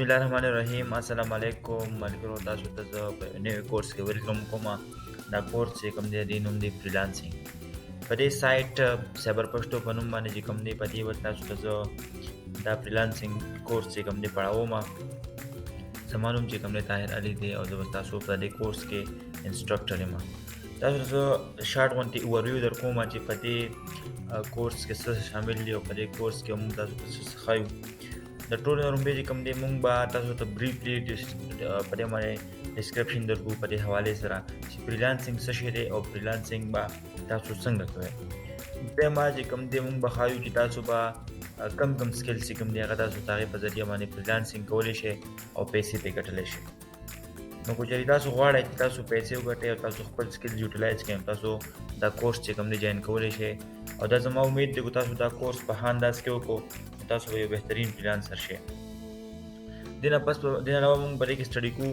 بسم الله الرحمن الرحیم. السلام علیکم ملګرو، تاسو ته زه په یو نوي کورس کې welcome کوم. دا کورس چې کوم دی، د نوم دی freelancing. په دې سایټ سایبر پښتو په نوم باندې چې کوم دی، په دې به تاسو ته زه دا freelancing کورس چې کوم دی پڑھاوم. زما نوم چې کوم دی طاهر علي دی او زه به تاسو په دې کورس کې instructor یم. تاسو ته زه short غونتې overview در کوم چې په دې کورس کې څه شامل دي او په دې کورس کې موږ تاسو ته څه ښیو. د ټولو نه لومړی چې کوم دی، موږ به تاسو ته briefly په دې باندې description درکو، په دې حوالې سره چې freelancing څه شی دی او freelancing به تاسو څنګه کوئ. دویمه چې کوم دی، موږ به ښایو چې تاسو به کم کم skills چې کوم دی، هغه تاسو د هغې په ذریعه باندې freelancing کولی شئ او پیسې پرې ګټلی شئ. نو که چېرې تاسو غواړئ چې تاسو پیسې وګټئ او تاسو خپل skills utilize کړئ، تاسو دا کورس چې کوم دی join کولی شئ. او دا زما امید دی که تاسو دا کورس په ښه انداز کې وکړو، نو تاسو به یو بهترین freelancer شئ. دې نه پس، دې نه علاوه موږ په دې کې study کوو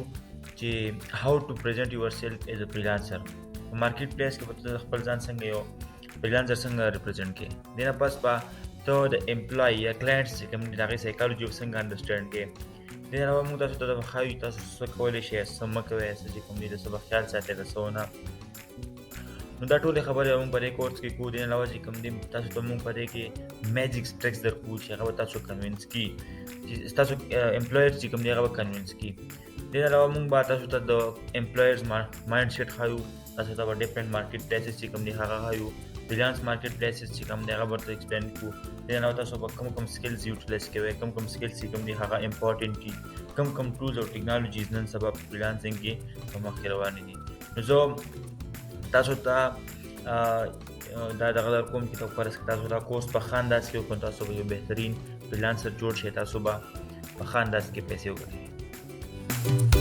چې how to present yourself as a freelancer په market place کې به ته خپل ځان څنګه یو freelancer څنګه represent کړې. دې نه پس به ته د employee یا clients چې کوم دي، د هغې سایکالوجي به څنګه understand کړې. دې نه علاوه موږ تاسو ته به ښایو تاسو څه کولی شئ، څه مه کوئ، څه چې کوم دي د څه به خیال ساتئ، د څه نه. نو دا ټولې خبرې موږ په دې کورس کې کوو. دې نه علاوه چې کوم دي، تاسو ته موږ په دې کې magic tricks درکوو چې هغه به تاسو convince کړي، چې ستاسو employer چې کوم دی هغه به convince کړي. دې نه علاوه موږ به تاسو ته د employers mindset ښایو، تاسو ته به different market places چې کوم دي هغه ښایو، freelance market places چې کوم دی هغه ورته explain کړو. دې نه علاوه تاسو به کوم کوم skills utilize کوئ، کوم کوم skills چې کوم دي هغه important دي، کوم کوم tools او technologies نن سبا په freelancing کې په مخ کې روانې دي. نو زه تاسو ته دا دغه در کوم چې فرض کړئ تاسو دا کورس په ښه انداز کې وکړئ، تاسو به یو بهترین freelancer جوړ شئ، تاسو به په ښه انداز کې پیسې وګټئ.